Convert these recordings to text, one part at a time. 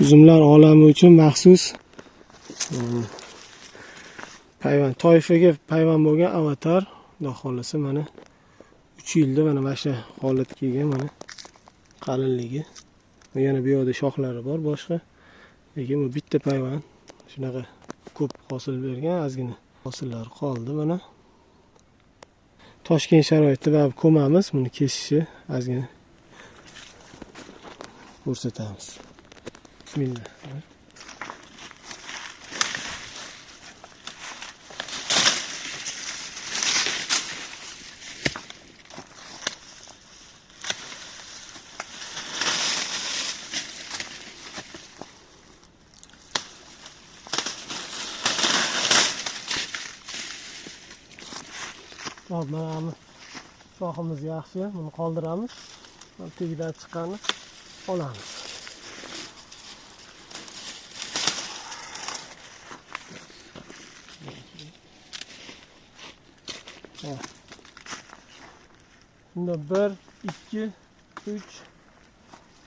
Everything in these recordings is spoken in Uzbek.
Uzumlar olami uchun maxsus payvand, toifaga payvand bo'lgan avatar. Xudo xohlasa mana 3 yilda mana shu holatga kelgan, mana qalinligi. Yana bu yoqda shoxlari bor boshqa. Lekin bu bitta payvand shunaqa ko'p hosil bergan, ozgina hosillar qoldi mana. Toshkent sharoitida baribir ko'mamiz, buni kesishni ozgina ko'rsatamiz. Bismillah. Hop, mana shoximiz yaxshi, buni qoldiramiz. Tagidan chiqqanini olamiz. Bunda 1, 2, 3,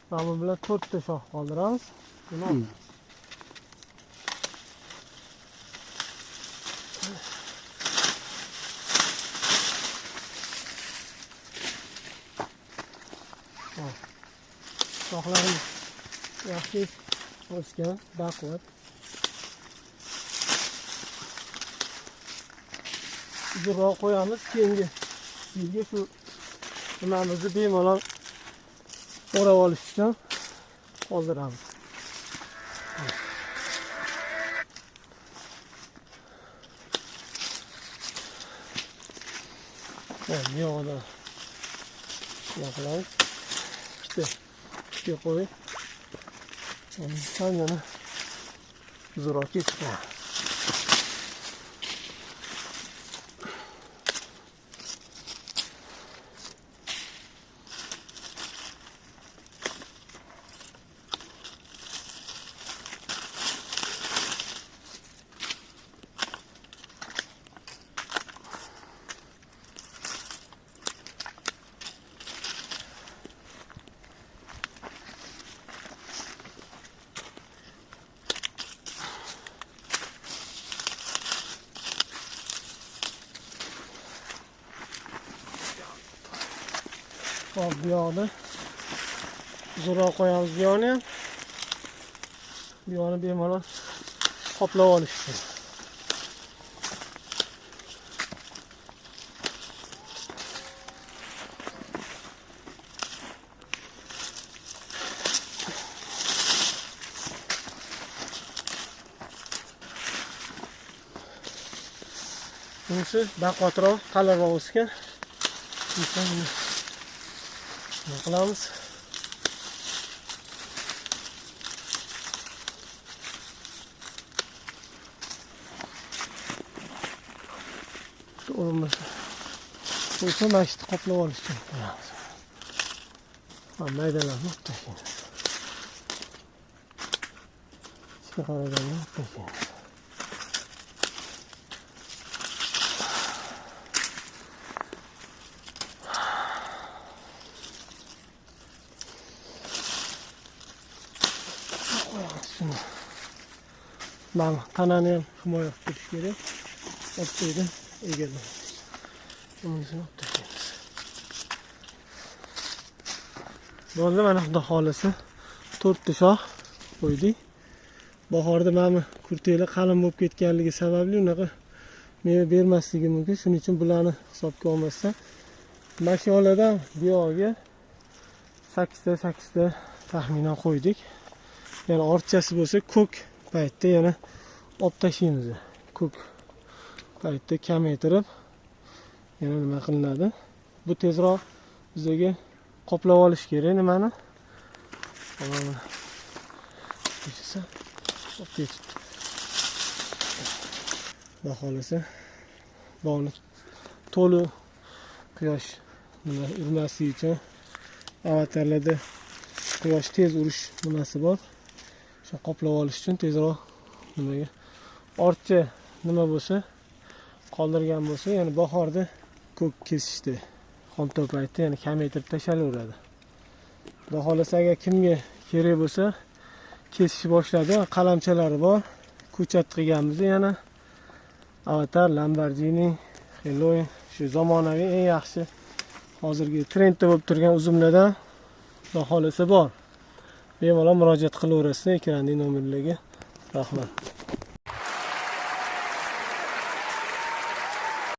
mana bu bilan 4 ta shox qoldiramiz. Buni olamiz. Shoxlarimiz yaxshi o'sgan, baquvvat. Uzunroq qo'yamiz, keyingi yilga shu nimamizni bemalol o'rab olish uchun qoldiramiz. Bu yoqda nima qilamiz? Ikkita qo'yib, yana uzunroq kesib qo'yamiz. Hop, bu yoqni uzunroq qo'yamiz, bu yoqni ham. Bu yoqni bemalol qoplab olish uchun. Bunisi baquvvatroq, qalinroq o'sgan. Nima qilamiz? O'rinbosar bo'lsa, mana shu qoplab olish uchun qo'yamiz. Mana maydalarni olib tashlaymiz. Ichga qaraganni olib tashlaymiz. Mana tanani ham himoya qilib turish kerak. Olib egalaymiz. Bunisini olib tashlaymiz. Bo'ldi, mana xudo xolasa 4 ta shox qo'ydik. Bahorda mana kurtaklar qalin bo'lib ketganligi sababli unaqa meva bermasligi mumkin. Shuning uchun bularni hisobga olmasdan masholadan bu yog'iga 8 ta taxminan qo'ydik. Ya'ni ortchasi bo'lsa ko'k paytda yana olib tashlaymiz. Ko'k paytda kamaytirib yana nima qilinadi? Bu tezroq bizga qoplab olish kerak nimani? Mana olib ketibdi. Xudo xolasa bog'ni to'la quyosh nima urmasligi uchun avatarlarda quyosh tez urish nimasi bor. Shuni qoplab olish uchun tezroq nimaga ortcha nima bo'lsa qoldirgan bo'lsa, ya'ni bahorda ko'k kesishdi. Xomtob paytida yana kamaytirib tashlaveradi. Xudo xolasa agar kimga kerak bo'lsa, Kesishni boshladi. Qalamchalari bor. Ko'chat qilganmiz yana. Avatar, Lamborghini, Hello, shu zamonaviy eng yaxshi hozirgi trendda bo'lib turgan uzumlardan xudo xohlasa bor. Bemalol murojaat qilaverasizlar ekrandagi nomerlarga. Rahmat.